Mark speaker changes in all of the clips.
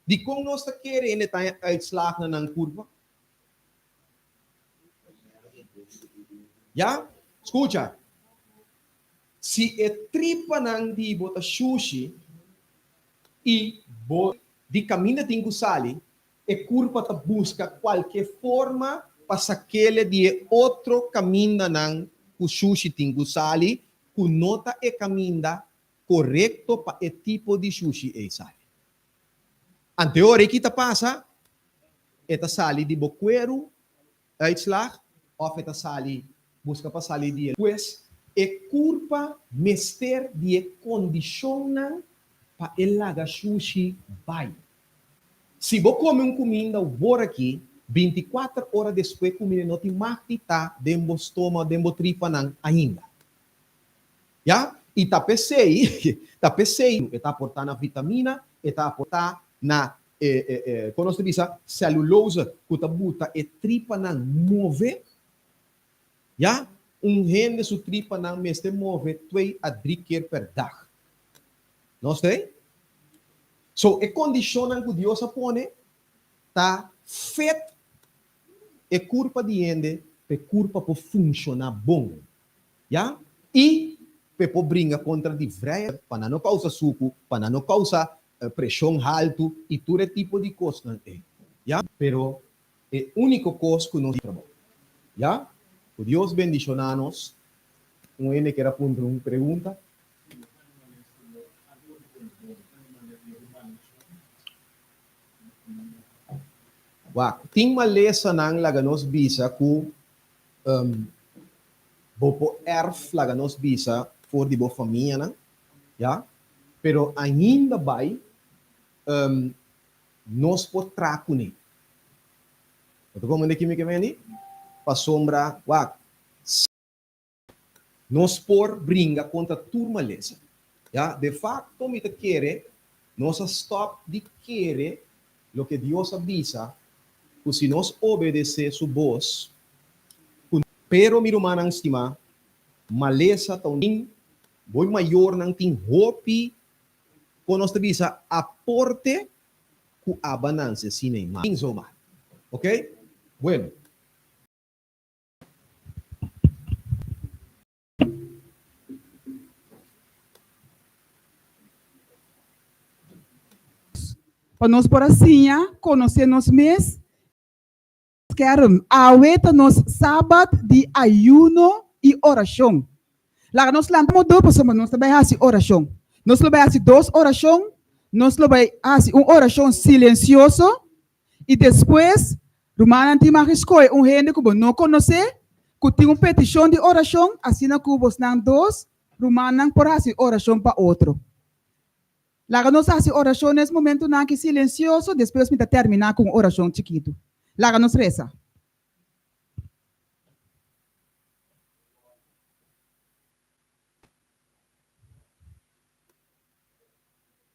Speaker 1: Dikon nos ta kere hende ta haña uitslag na nan kurpa? Ya? Skucha. Si e tripanan di bo ta shushi i bo di kaminda tin ku sali, e kurpa ta buska kualke forma pa sakele di e otro kamindanan ku shushi tin ku sali, ku no ta e kaminda korekto pa e tipo di shushi ei sali. Anteor e ki ta pasa, e ta sali di bo kueru, uitslag, òf e ta sali buska pa sali di e. Pues, e kurpa mester di e kondishonnan pa e laga shushi bai. Si bo kome un kuminda wor aki, bintikuater ora despues kuminda no tin mag di ta den bo stoma, den bo tripanan ainda. Ya, i ta p'esei, ta p'esei e ta aportá na vitamina, e ta aportá na e, e, e, kon nos ta bisa, cellulose ku ta buta e tripanan move. Ya, un hende su tripanan mester move twee a drie keer per dag. Nos ta ei? So, e kondishonnan ku Dios a pone ta fet e kurpa di hende pa e kurpa por funshoná bon. Ya, i p'e por bringa kontra di vrije pa nan no kousa suku, pa nan no kousa preshon haltu i tur e tipo di kosnan ei. Ya. Pero e úniko kos ku nos trabou. Ya. Ku Dios bendishoná nos. Un hende kier a puntra un pregunta? Wak, tin malesanan laga nos bisa ku Bo por erf laga nos bisa for di bo famianan, ya, pero ainda bai nos por tra kuné. Bo ta komprende ki mi ke meni? Pasobra, wak, nos por bringa kontra tur malesa, ya. De fakto mi ta kere nos a stòp di kere loke Dios a bisa ku si nos obedesé su bos, ku. Pero mi rumannan stimá, malesa ta un tin, bo mayornan tin hopi, kon nos ta bisa, aporte ku aba nanse asina i mas. Zomaar. Ok? Bueno.
Speaker 2: Pa nos por a siña konosé nos mes. Skerm, Awe ta nos Sabat di ayuno i orashon. Laga nos lanta modo pasobra nos ta bai hasi orashon. Nos lo bai hasi dos orashon, nos lo bai hasi un orashon silensioso i despues rumannan tin mag skohe un hende ku bo no konosé ku tin un petishon di orashon asina ku bosnan dos rumannan por hasi orashon pa otro. Laga nos hasi orashon nes momentunan aki silensioso, despues mi ta terminá ku un orashon chikitu. Laga nos resa.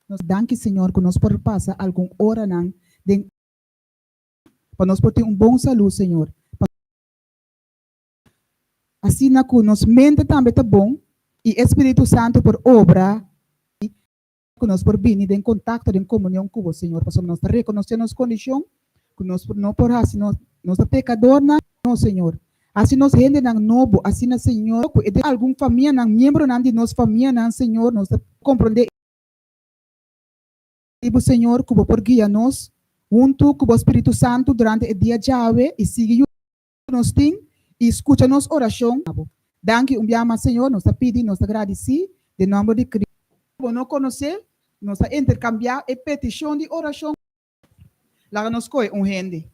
Speaker 2: Nos danki Señor ku nos por pasa algun oranan den pa nos por tin un bon salú Señor, pa Asina ku nos mente tambe ta bon i e Spiritu Santu por obra i ku nos por bini den kontakto, den komunion ku bo, Señor, pasobra nos ta rekonosé nos kondishon, ku nos no por hasi nos, nos ta pekadornan, no, Señor. Hasi nos hendenan nobo, asina, Señor, ku e den algun famianan, miembronan di nos famianan, Señor, nos ta komprondé i bo, Señor, ku bo por guia nos huntu ku bo Spiritu Santu durante e dia djawe i sigui yuda. Nos tin i skucha nos orashon. Danki un bia mas Señor, nos ta pidi, nos ta gradisí den nòmber di Cristo. Bo no konosé, nos ta interkambiá e petishon di orashon. Laga nos kohe un hende.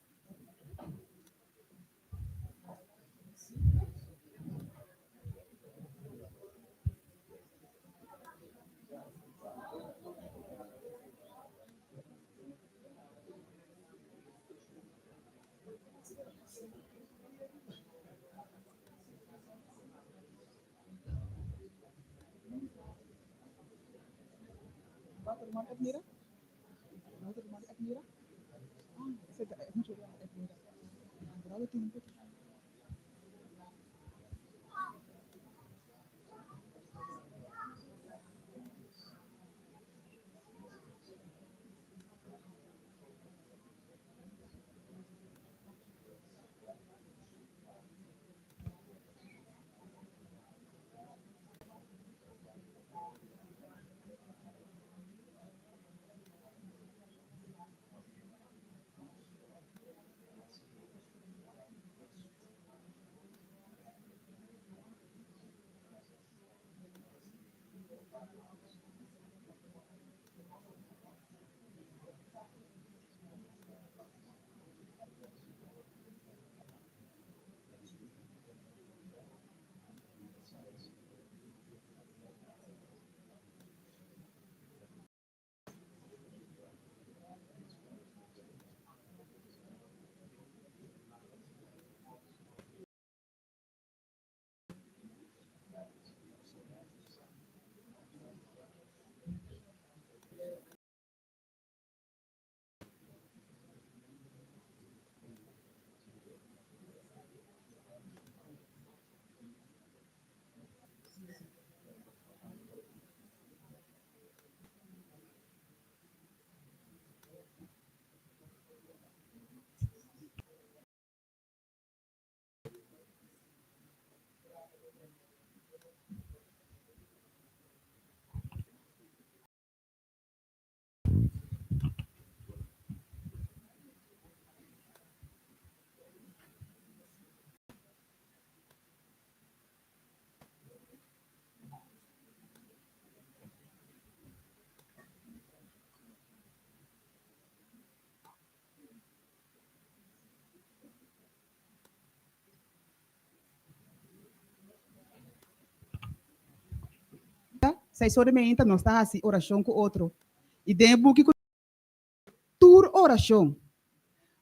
Speaker 2: Seis ora meinta nos ta hasi orashon ku otro. I den e buki ku tur orashon.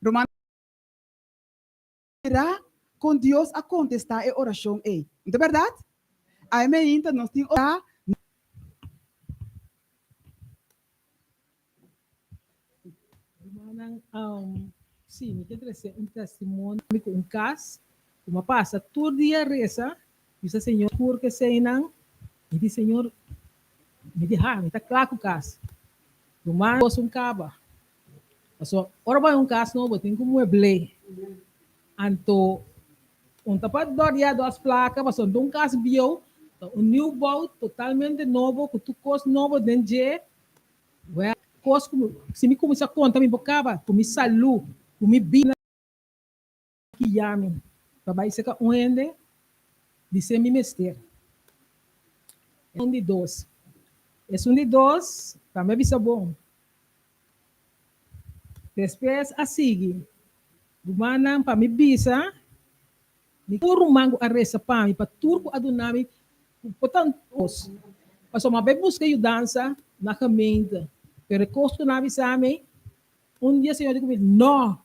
Speaker 2: Ruman mira kon Dios a kontestá e orashon ei. No ta bèrdat? Awe meinta nos tin ora.
Speaker 3: Rumannan, sí, mi ke trese un testimonio mi ku un kas ku mi a pasa tur dia resa, bisa Señor tur keseinan, mi di Señor, mi di ha, mi ta kla ku kas. Ruman, kos un kaba. Pasobra ora bo bai un kas nobo bo tin ku muebl'é. Anto un ta pa dòrdiá dòs plaka pasobra un ta un kas bieu, ta un nieuwbouw totalmente nobo ku tur kos nobo den dje. Wèl, kos ku mi, si mi kuminsá konta mi por kaba ku mi salú, ku mi bida. Ki yami pa bai serka un hende bis'é mi mester. Un di dos. Esun di dos tambe a bisa bon. Despues a sigui, Rumannan, pa mi bisa, mi tur ruman ku a resa pa mi, pa tur ku a duna mi por tantu kos. Pasobra mi a bai buska yudansa na gemeente, pero e kos ku nan a bisa mi, un dia Señor di ku mi, No!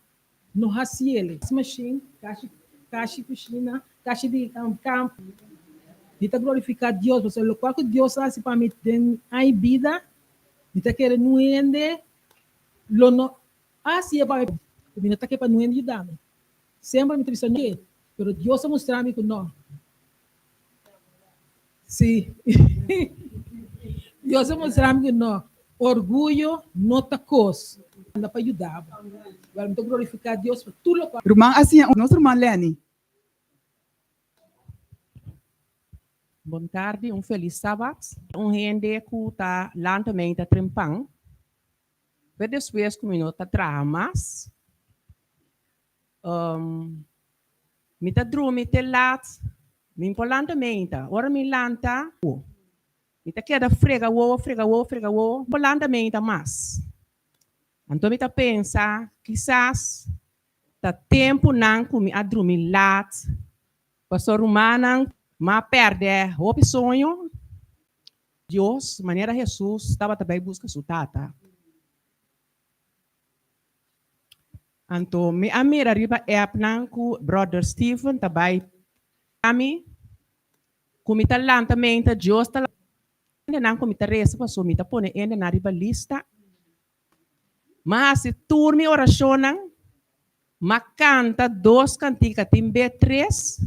Speaker 3: No hasiele. Machine, kashi, kashi kushina, kashi di kamp. Mi ta glorifiká Dios pasobra lokual ku Dios a hasi pa mi den ai bida, mi ta kere nun hende lo no hasié pa mi. Mi no ta ke pa nun hende yuda mi. Semper mi ta bisa no, pero Dios a mustra mi ku no. Sí. Dios a mustra mi ku no. Orguyo no ta kos. Anda pa yuda bo. Wèl, mi ta glorifiká Dios pa tur lokual.
Speaker 2: Ruman a siña nos ruman Lenny.
Speaker 4: Bon tardi, un felis sabat. Un hende ku ta lanta mei ta trempan, pero despues ku mi no ta traha mas, Mi ta drumi te lat, mi por lanta meinta. Ora mi lanta, mi ta keda frega wowo, frega wowo, frega wowo, mi por lanta meinta mas. Anto mi ta pensa, kisas ta tempunan ku mi a drumi lat, pasobra rumannan m'a pèrdè hopi soño. Dios, manera Hesus tabata bai buska su Tata. Anto mi a mira riba appnan ku brother Steven ta bai mi ku mi ta lanta menta Dios ta hendenan ku mi ta resa paso mi ta pone hendenan riba lista. Mi a hasi tur mi orashonnan, mi a kanta dos kantika tin be tres,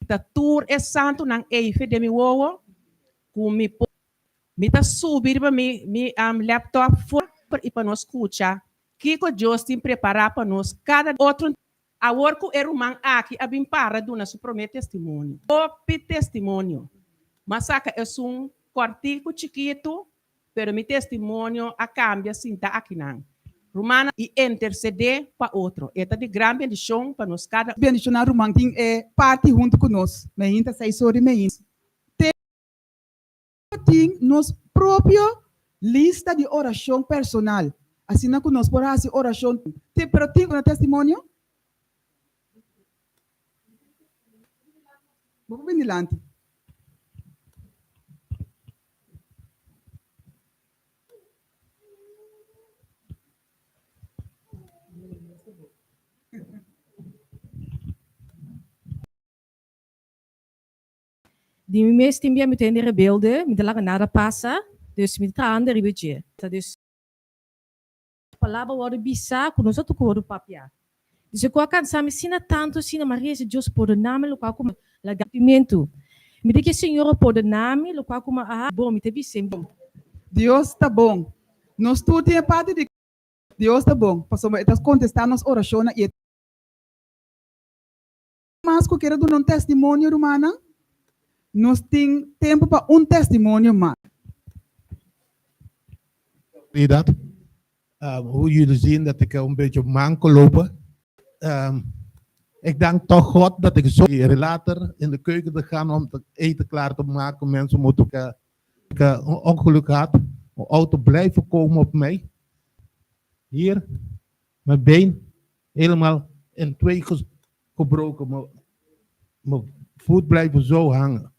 Speaker 4: ta tur e santunan eife den mi wowo ku mi por. Mi ta subi riba mi mi laptop for i pa nos skucha kiko Dios tin prepará pa nos kada otro. Awor ku e ruman aki a bin para duna su promé testimonio. Hopi testimonio. M'a saka esun kòrtiku chikitu, pero mi testimonio a kambia sinta akinan. Rumannan i intersedé pa otro. E ta di gran bendishon pa nos kada.
Speaker 2: Bendishoná ruman tin e parti huntu ku nos. Meinta seis ora i meinta. Te. Tin nos propio lista di orashon personal, asina ku nos por hasi orashon. Pero tin un testimonio? Bo por bin dilanti.
Speaker 5: Di mi mes tin bia mi ta hende rebelde, mi ta laga nada pasa, dus mi ta trahando riba dje. Dus palabra wòrdu bisá ku nos a tuku wòrdu papiá. Dus e ku a kansa mi asina tantu asina, Maria si Dios pordoná mi lokual ku mi laga sentimentu. Mi di ke Señor a pordoná mi lokual ku mi a hasi bon, mi ta bis'é.
Speaker 2: Dios ta bon. Nos tur tin e parti di Dios ta bon, pasobra e ta kontestá nos orashonnan i e. Mas ku kere duna un testimonio, rumannan? Nos tin tempu pa un testimonio mas.
Speaker 6: Dat, hoe jullie zien dat ik een beetje manco lopen. Ik dank toch God dat ik zo later in de keuken te gaan om te eten klaar te maken. Mensen moeten ik een ongeluk had, een auto blijven komen op mij. Hier, mijn been helemaal in twee gebroken. Mijn voet blijven zo hangen.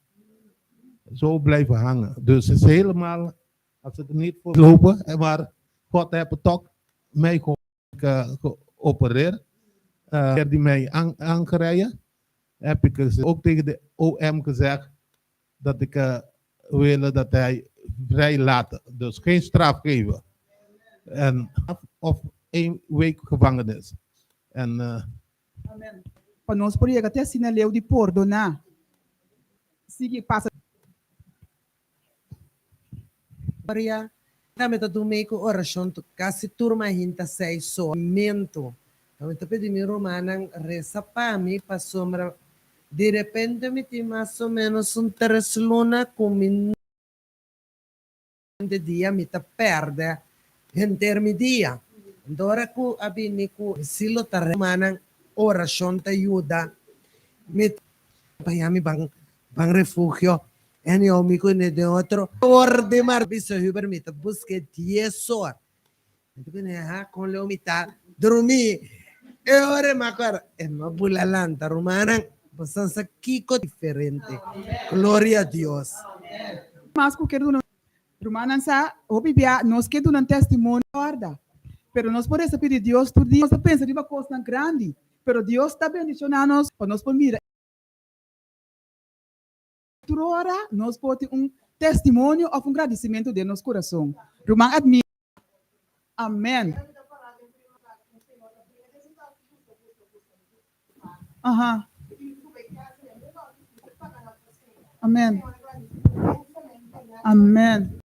Speaker 6: Zo blijven hangen. Dus het is helemaal, als het niet voor lopen, maar God heeft toch mij geopereerd. Die mij aangereden, heb ik dus ook tegen de OM gezegd dat ik wil dat hij vrij laat. Dus geen straf geven. En, of één week gevangenis. En,
Speaker 2: Amen. Pa nos por yega te asina leu di pordoná. Sigui pasa.
Speaker 7: Gloria. Tambe ta dun mei ku orashon tu kasi tur mahinta seis or. Mento. Mi ta pidi mi rumannan resa pa mi pasobra di repente mi tin mas o menos un tres luna ku mi no. De dia mi ta pèrdè henter mi dia. Anto ora ku a bini ku si lo ta rumannan orashon ta yuda mi ta haña mi ban ban refugio anyhow mi ku ne den otro or di mar bisa Huber mi ta busk'e dies or mi ta bini ha kon leu mi ta drumi e ora e mi akòrda e no a bula lanta rumannan boso sa kiko diferente gloria a Dios.
Speaker 2: Mas ku ker duna Rumannan sa hopi bia nos ke duna un testimonio kòrda, pero nos por resa pidi Dios tur dia. Nos ta pensa riba kosnan grandi, pero Dios ta bendishoná nos pa nos por mira. Tur ora nos por tin un testimonio òf un gradisimentu den nos kurason. Ruman Admira. Amèn. Aha. Amèn. Amèn.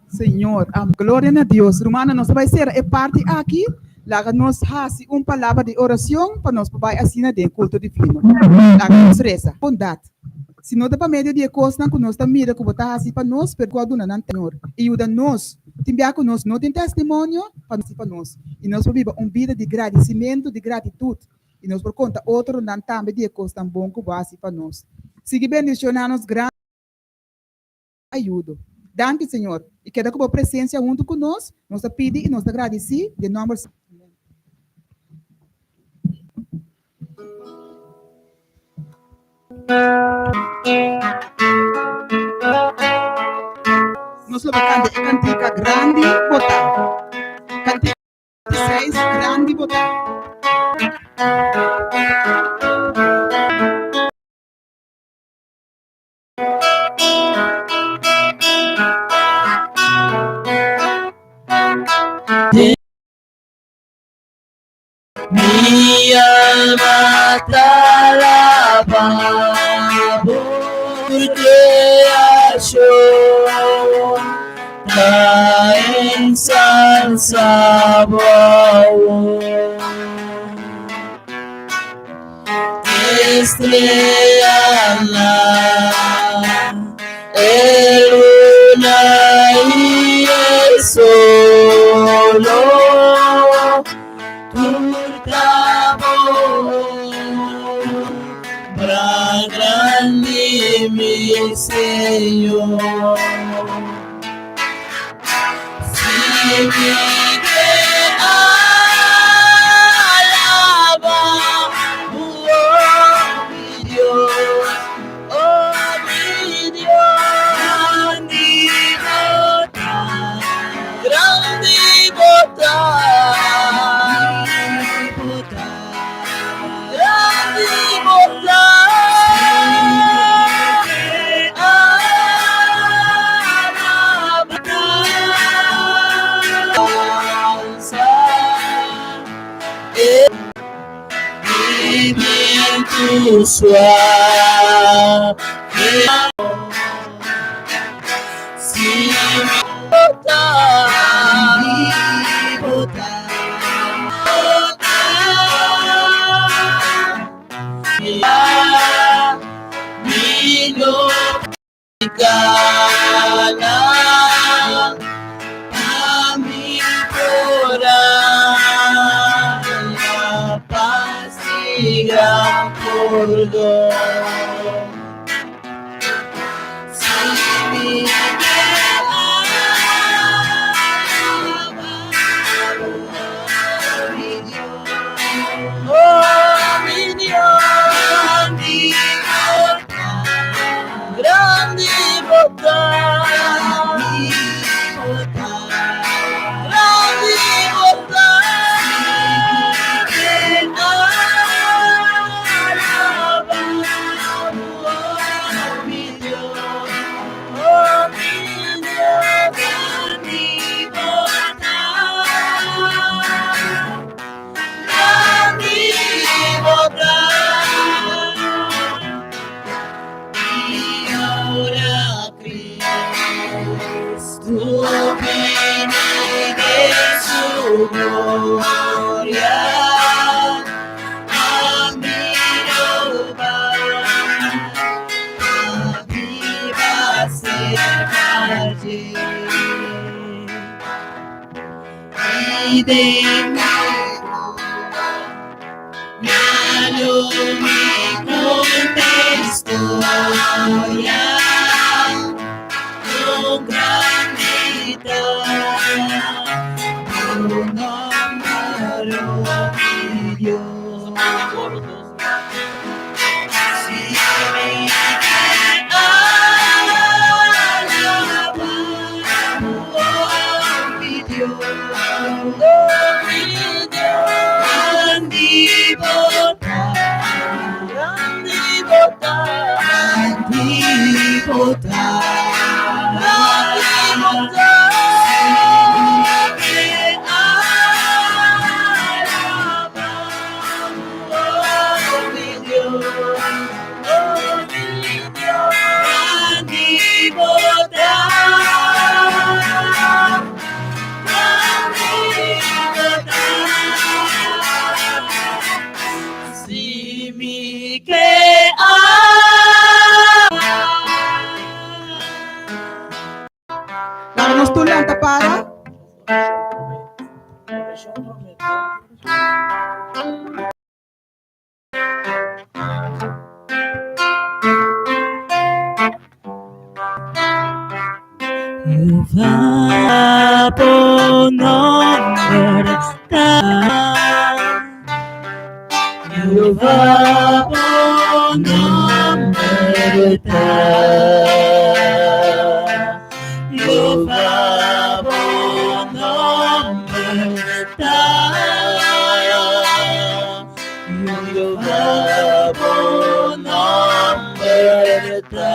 Speaker 2: Señor. Am. Gloria na Dios. Rumannan, nos ta bai sera e parti aki. Laga nos hasi un palabra di oracion pa nos por bai asina den culto divino. Laga nos reza. Bondad. Si no ta pa medio di e cosnan cu nos ta mira cu bo ta haci pa nos, pero cu a duna nan Señor. Y yuda nos. Tin bia cu nos no tin testimonio pa nos pa nos. Y nos por biba un bida di gradicimento, di gratitud. Y nos por conta otronan tambe di e cosnan bon cu bo a haci pa nos. Sigui bendiciona nos gran. Ayudo. Danki Señor y keda cu bo presencia hunto cu nos, nos ta pidi y nos ta gradici den nomber. Nos lo bai canta e cantica Grandi Bo Ta. Cantica 6, Grandi Bo Ta.
Speaker 8: Mi alma ta alaba bo creacion ta ensalsa bo awor. Estreanan, e luna i e solo, tur ta bo obra grandi, mi Señor. Si mi ke alaba bo, oh mi Dios, oh mi Dios. Grandi bo ta, grandi bo ta, grandi bo ta. Tu bini den su gloria, a mi Jehová, a biba cerca dje. I den mi Lo mi konta historia Kon grandi ta Bo nòmber, o mi Dios. Si mi ke alabá Bo, o mi Dios, o mi Dios. Grandi Bo ta, grandi Bo ta, grandi Bo ta, grandi Bo ta. Si mi ke alabá Bo, o mi Dios, o mi Dios. Grandi Bo ta, grandi Bo ta. Si mi ke alabá.
Speaker 2: Laga nos tur lanta para.
Speaker 8: Jehová bo nòmber ta. Jehová bo nòmber ta. Jehová bo nòmber ta. Jehová bo nòmber ta.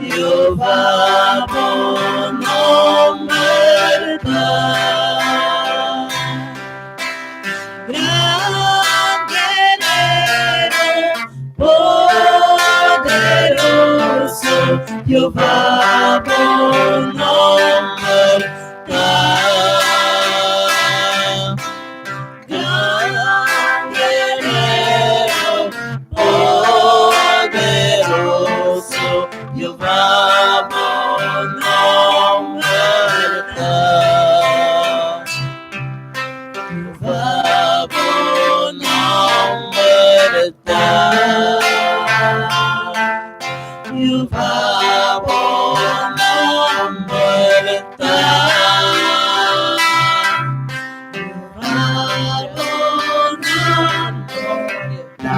Speaker 8: Jehová bo nòmber ta. Gran guerero, poderoso, Jehová bo nòmber ta. Gran guerero, poderoso, Jehová bo nòmber ta. Jehová bo nòmber ta. Jehová bo nòmber ta. Jehová bo nòmber ta.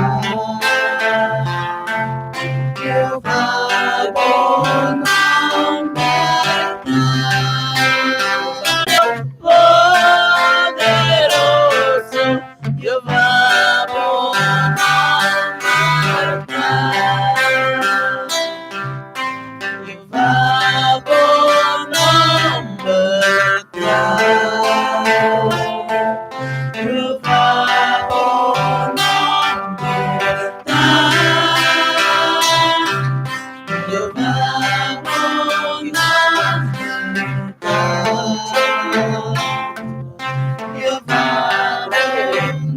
Speaker 8: Jehová bo nòmber ta. Poderoso, Jehová bo nòmber ta. Jehová bo nòmber ta. Jehová bo nòmber ta. Jehová bo nòmber ta. Jehová bo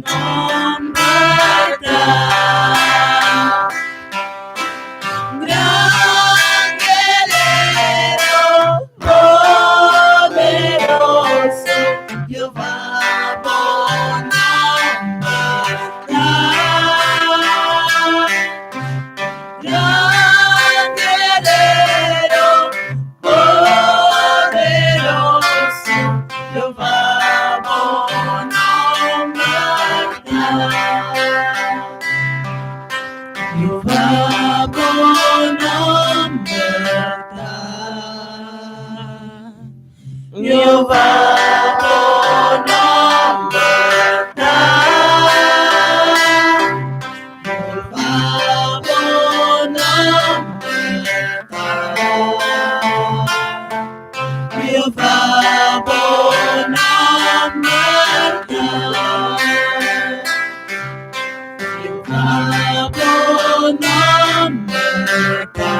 Speaker 8: nòmber ta. Gran guerero, poderoso, Jehová bo nòmber ta. Gran guerero, poderoso, Jehová bo nòmber ta. Jehová bo nòmber ta. Jehová bo nòmber ta. Jehová bo nòmber ta. Jehová bo nòmber ta. Jehová bo nòmber ta.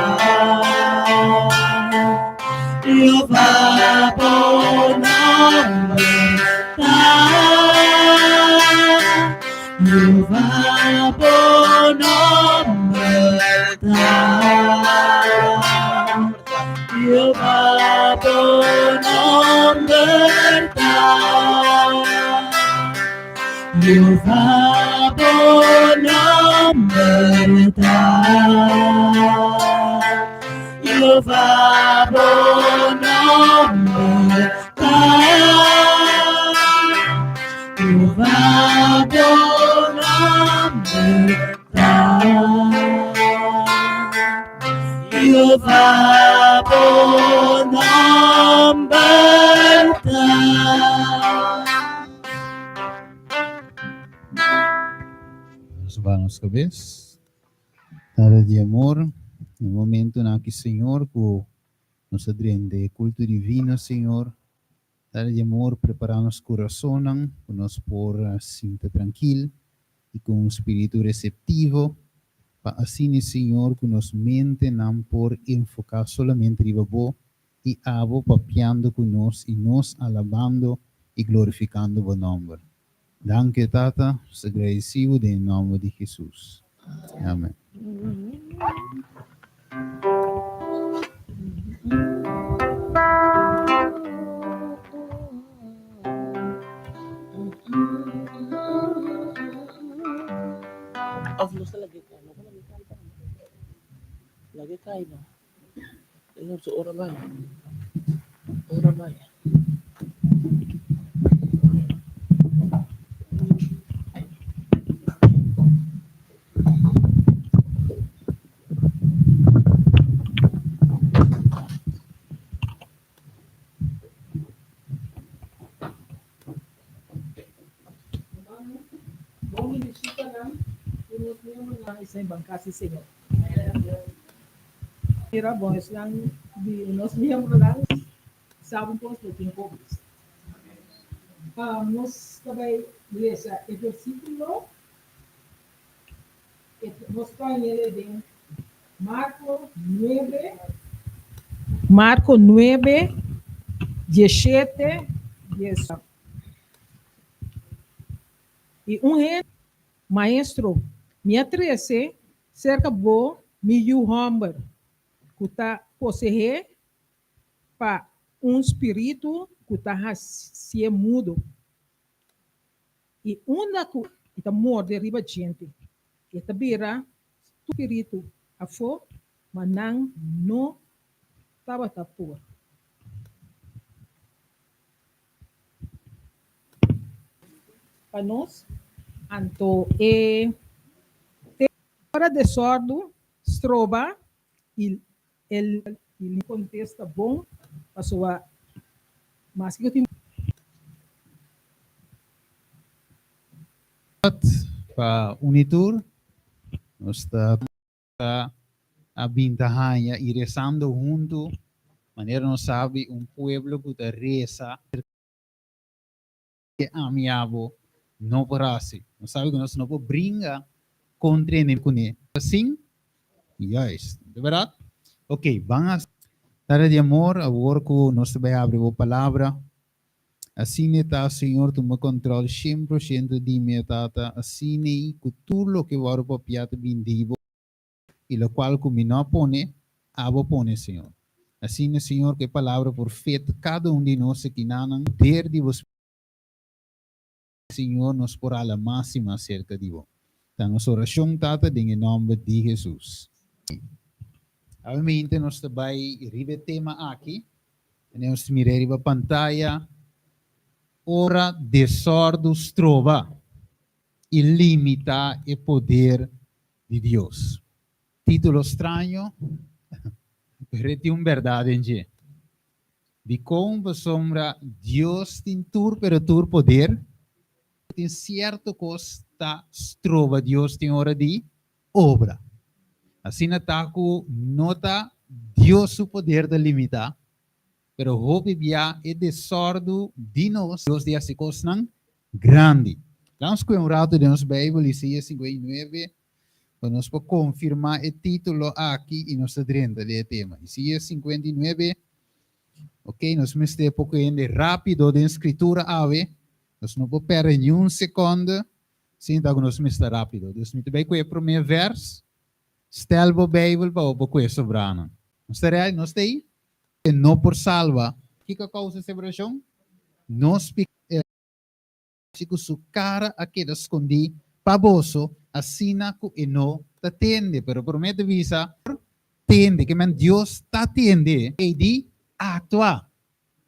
Speaker 8: Jehová bo nomber ta. Jehová bo nomber ta. Jehová bo nomber ta. Jehová bo nomber ta. Jehová bo nomber ta. Jehová bo nomber ta. Jehová bo nomber ta.
Speaker 9: Nos baha nos cabes. Tata di amor, e momentonan aki Señor cu nos a drenta e culto divino Señor, Tata di amor prepara nos curasonnan cu nos por sinta trankil y cu un spiritu receptivo pa asina Señor cu nos mentenan por enfoca solamente riba Bo i abo papiando ku nos i nos alabando i glorifikando bo nòmber. Danki, Tata, nos ta gradisí bo den e nòmber di Hesus. Amen.
Speaker 10: Of nos ta lag'é kai, no por lag'é kai tambe. Lag'é kai no. Señor su ora bai. Ora bai.
Speaker 3: Bon bishitanan ku nos miembronan i sa ban kasi Señor. Mira bon esnan di nos miembronan sa un kos lo tin hobis. Nos ta bai lesa e versíkulo, nos ta hañ'e den Marko nuebe, Marko nuebe, dieshete, dies. I un hende, Maestro, mi a trese serka bo mi yu hòmber ku ta poseé pa un spiritu ku ta hasié mudo, i unda ku e ta morde riba djente, e ta bira tur spiritu afó, ma nan no tabata por. Pa nos, anto e te ora desordu stroba i el i kontesta bon pasobra maske ku tin.
Speaker 9: Pa Unitur nos ta. Ta a bin ta haña i rezando huntu, manera nos sabi un pueblo ku ta reza ke ami abo no por hasi. Nos sabi ku nos no por bringa kontra enemigo kuné. Asin? Juist, no ta bèrdat? Ok, ban hasi. Tata di amor, awor ku nos ta bai abri bo palabra, Asina e ta, Señor, tuma control shen por shento di mi, Tata, asina ei cu tur loke wòrdu papiá ta bin di Bo, i locual cu mi no a pone, Abo a pone, Señor. Asina, Señor, cu e palabra por fet cada un di nos akinanan, poder di Bo Señor, nos por hala mas i mas cerca di Bo. Ta nos oracion, Tata, den e nomber di Jesus. Awe nos ta bai riba e tema aki. Nos mira riba pantaya, Ora desordu stroba i limita e poder di Dios. Título straño, pero e tin un berdad den dje. Dikon? Pasobra Dios tin tur pero tur poder, tin sierto kos ta stroba Dios tin ora di obra. Asina ta ku no ta Dios su poder ta limitá, pero hopi bia e desòrdu di nos Dios di hasi kosnan grandi. Laga nos kue un ratu den nos Beibel, Isaías 59, pa nos por konfirmá e título aki i nos ta drenta den e tema. Isaías 59. Ok, nos mester poko hende rápido den skritura awe. Nos no por pèrdè niun sekonde sin ta ku nos mester rápido. Dus mi ta bai ku e promé vèrs. Stel bo Beibel pa bo por kue sobranan. Nos ta ready? Nos ta ei? E no por salba. Kiko a kousa separashon? Nos piká. Si ku su kara a keda skondí pa boso, asina ku e no ta tende. Pero promé ta bisa, Tende, ke men Dios ta tende. Ei di aktua.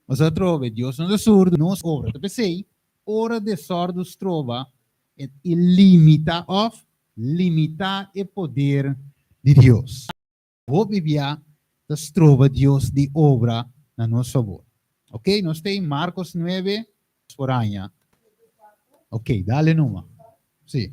Speaker 9: Nos atrobe, Dios no ta surdu nos obra. Ta p'esei, ora desòrdu stroba e limita òf limitá e poder di Dios. Hopi bia ta stroba Dios di obra na nos fabor. Ok, nos ta en Marcos nuebe por aña. Ok, dale numa. Si.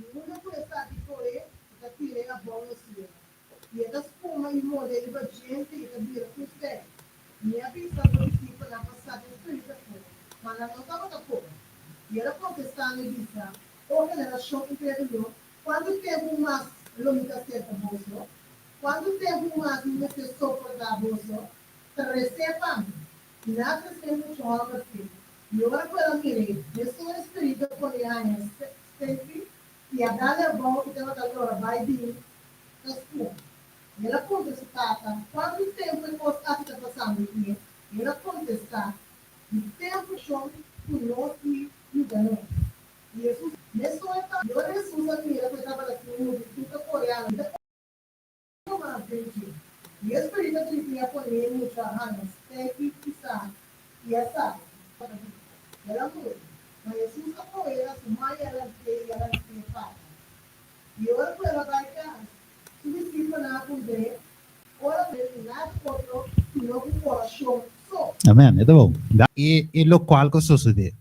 Speaker 11: I unda ku esaki kohe, e ta tira e abou na suela, i e ta spuma i morde riba djente i ta bira un stèk. Mi a bisa bo disipelnan pa saka e spiritu afó, ma nan no tabata por. I el a kontestá nan i bisa, O generashon inkrédulo, kuantu tempu mas lo mi ta serka boso? Kuantu tempu mas mi mester soportá boso? Tres'é pa mi. I nan a tres'é muchu hòmber p'e. I ora ku el a mir'é, mesun e spiritu a pone haña Steffi i a dal abou i tabata lora bai bin ta spuma. I el a puntra su tata, Kuantu tempu e kos aki ta pasando kuné? I el a kontestá, Di tempu shon ku nos i yuda nos. I Hesus mesun e tata. I ora Hesus a mira ku e tabata tin multitud ta kore anda mas den dje, i e spiritu a grita i a pone e mucha haña Steffi pisá i a sali. El a muri. Ma Hesus a kohe na su man i a lans'é i a lans'é para. I ora ku el a bai kas, su disipelnan a puntr'é, Ora no tin nada otro sino ku orashon so.
Speaker 9: Amen. E ta bon. E e lokual ku a sosodé.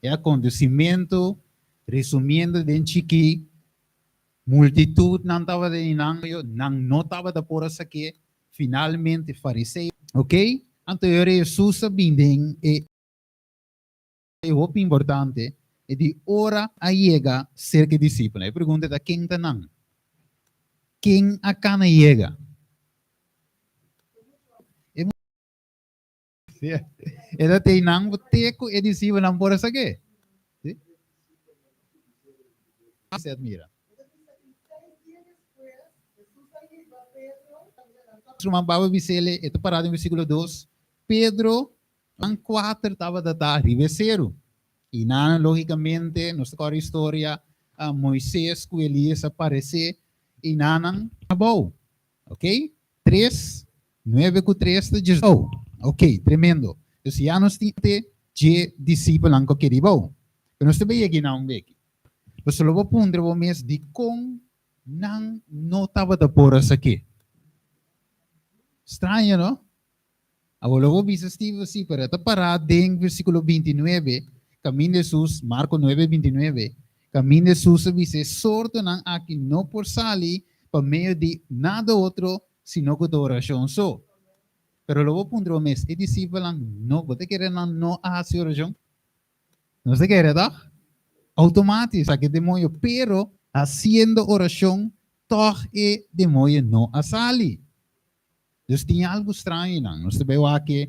Speaker 9: E akontesimentu, resumiendo den chikí, Multitudnan tabata di nan, nan no tabata por a sak'é. Finalmente fariseo. Ok, anto e ora Hesus a bin den e. E hopi importante e di ora a yega serka e disipelnan. E pregunta ta ken ta nan? Ken a kana yega? E E ta tei nan te ku e disipelnan por a sak'é. Sí? Se admira. Ruman Pablo bis'ele, e ta pará den versíkulo dos, Pedro, nan kuater tabata ta riba e seru. I nan, lógikamente, nos ta kòrda historia, Moises ku Elias a paresé, i nan abou. Ok? Tres, nuebe ku tres ta djes bou. Ok, tremendo. Dus ya nos tin te dje disipelnan ku a keda bou. Pero nos ta bay yega einan un beki. Pasobra lo bo puntra bo mes dikon nan no tabata por a sak'é. Straño, no? Awor lo bo bisa Steve si, pero e ta pará den versíkulo 29, kaminda Hesus, Marko 9, 29, kaminda Hesus a bisa e sortonan aki no por sali pa medio di nada otro sino ku ta orashon so. Pero lo bo puntra bo mes, e disipelnan no, bo ta kere nan no a hasi orashon? Nos ta kere tòg? Outomátis saka e demoño, pero hasiendo orashon tòg e demoño no a sali. Dus tin algu straño einan. Nos ta bai wak e.